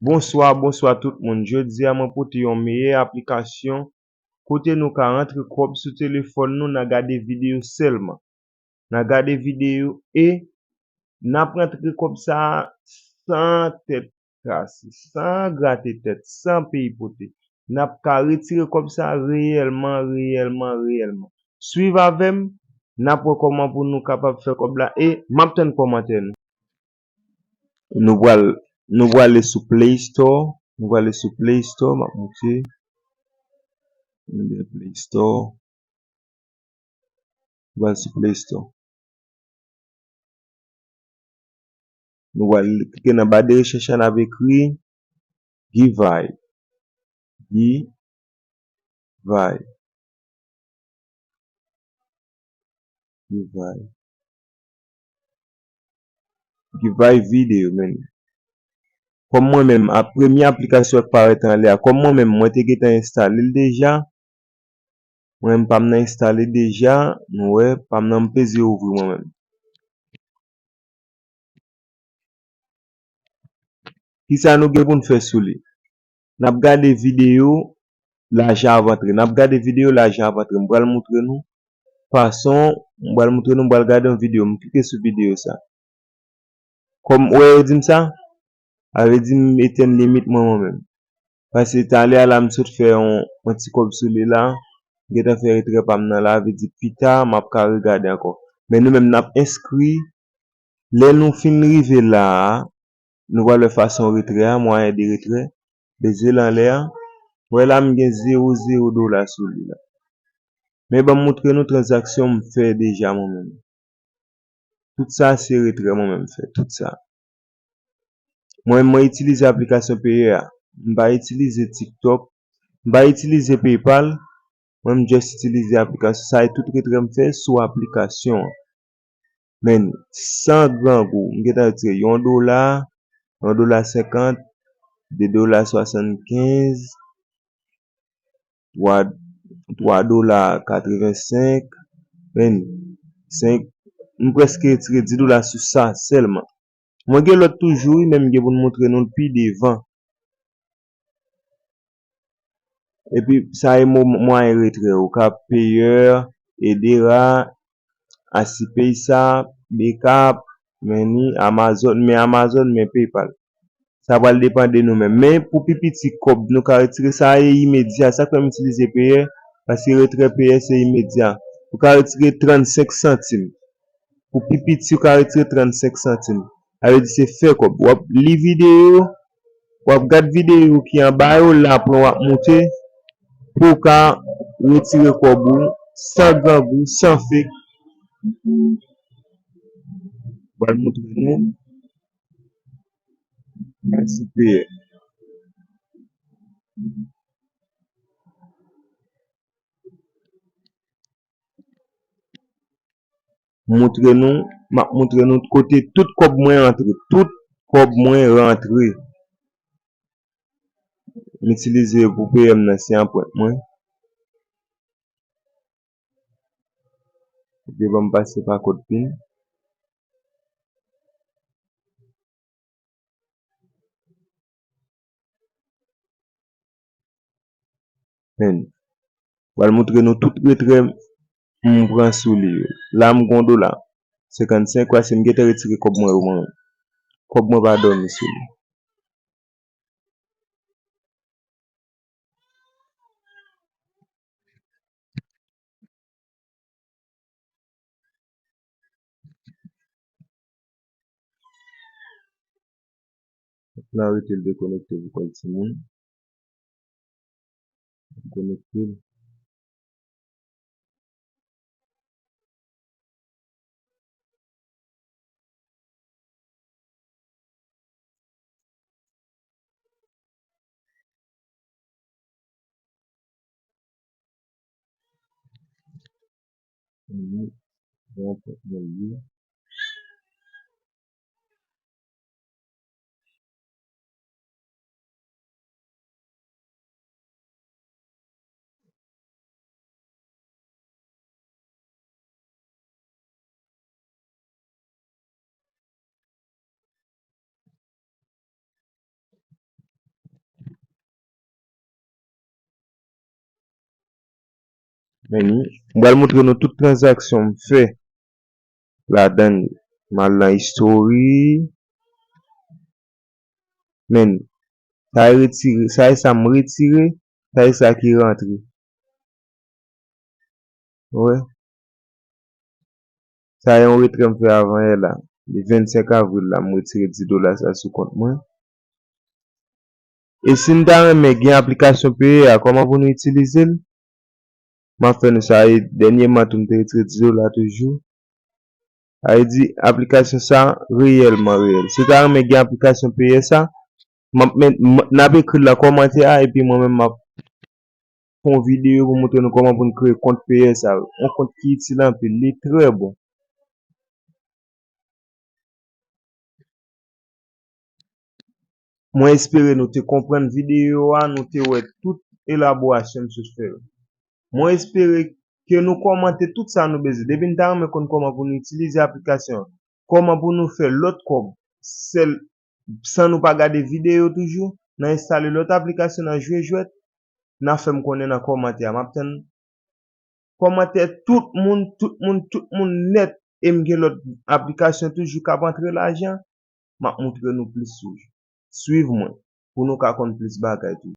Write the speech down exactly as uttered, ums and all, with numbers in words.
Bonswa, bonswa tout moun. Jodi a mwen pote yon meyè aplikasyon kote nou ka rantre kòb sou telefòn nou nan gade videyo sèlman. Nan gade videyo e n ap rantre kòb sa a san tèt kase, san grate tèt, san peyi pote. N ap ka retire kòb sa a reyèlman, reyèlman, reyèlman. Swiv avè m, n ap wè kòman pou nou kapab fè kòb la e m ap tann kòmantè nou. Nou pral, nou prale sou Play Store. Nou prale sou Play Store, m ap montre. Nou gen Play Store. Nou pral sou Play Store. Nou pral klike nan ba de rechèch la, n ap ekri Givay. Givay. Givay. Givay videyo, men. Kòm mwen menm, a premye aplikasyon k parèt anlè a, kòm mwen menm, mwen te gentan enstale l deja. Mwen menm, pa m nan enstale deja, nou wè, pa m nan m peze ouvri mwen menm. Kisa nou gen pou n fè sou li? N ap gade videyo lajan ap antre. N ap gade videyo lajan ap antre. M pral montre nou fason, m pral montre nou, m pral gade yon videyo. M klike sou videyo sa. Kòm, ou wè yo di m sa? A vle di m etenn limit mwen, mwen menm. Paske talè a la, m sot fè yon, yon ti kòb sou li la. M gentan fè retrè pa m nan la, vle di pita, m ap ka regade ankò. Men nou menm, n ap enskri. Lè nou fin rive la a, nou pral wè fason retrè a, mwayen de retrè. Peze l anlè a. Wè la, m gen zewo zewo dola sou li la. Men ban m montre nou tranzaksyon m fè deja mwen menm. Tout sa se retrè mwen menm fè, tout sa. Mwen, mwen itilize aplikasyon peye a. M pa itilize TikTok, m pa itilize PayPal. Mwen, m just itilize aplikasyon sa e tout retrè m fè sou aplikasyon an. Men, san grangou, m gentan retire yon dola, yon dola senkant, de dola swasannkenz, twa, twa dola katrevensenk, men, senk, m prèske retire dis dola sou sa sèlman. Mwen gen lòt toujou, wi, men m gen pou m montre nou l pi devan. Epi, sa e mo-, mwayen retrè. Ou ka Payeer, Edera, Asipeysa, Bekap, men ni Amazon, men Amazon, men PayPal. Sa pral depann de nou menm. Men pou pi piti kòb nou ka retire, sa e imedya. Sa k fè m itilize Payeer, paske retrè Payeer se imedya. Ou ka retire trannsenk santim. Pou pi piti, ou ka retire trannsenk santim. Sa vle di se fè kòb. W ap li videyo, w ap gad videyo ki anba yo la, apre w ap moute pou w ka retire kòb ou san grangou, san fake. Pral montre nou. Mèsi, Pè. Montre nou, m ap montre nou kote tout kòb mwen rantre. Tout kòb mwen rantre. M itilize pou peye m nan, se anprent mwen. Devan m pase pa kòd pin. Men, pral montre nou tout retrè m pran sou li yo. La, m gon dola senkannsenk, paske m gentan retire kòb mwen yo, mwen. Kòb mwen pa dòmi sou li. Fòk n arete l dekonekte pou kòl timoun. Konekte l. Men, m pral montre nou tout tranzaksyon m fè ladan li. M al nan istori. Men, sa e retire, sa e sa m retire, sa e sa ki rantre. Ou wè? Sa e yon retrè m fè avan yè la. Le vennsenk avril la, m retire dis dola sa sou kont mwen. E si n ta renmen gen aplikasyon peye a, kòman pou nou itilize l? M ap fè nou sa, e dènyèman tou, m te retire dis dola toujou. Sa vle di, aplikasyon sa reyèlman reyèl. Si w ta renmen gen aplikasyon peye sa, m ap met, m, n ap ekri l nan kòmantè a, epi mwen menm m ap fè yon videyo pou montre nou kòman pou n kreye kont peye sa yo. Yon kont ki itil anpil, li trè bon. Mwen espere nou te konprann videyo a, nou te wè tout elaborasyon m sot fè yo. Mwen espere ke nou kòmante tout sa nou bezwen. Depi n ta renmen konn kòman pou nou itilize aplikasyon an, kòman pou nou fè lòt kòb, sèl, san nou pa gade videyo toujou, n a enstale lòt aplikasyon, n a jwe jwèt, n a fè m konnen nan kòmantè a. M ap tann kòmantè tout moun, tout moun, tout moun nèt. E m gen lòt aplikasyon toujou k ap antre lajan. M ap montre nou plis toujou. Swiv mwen pou nou ka konn plis bagay toujou.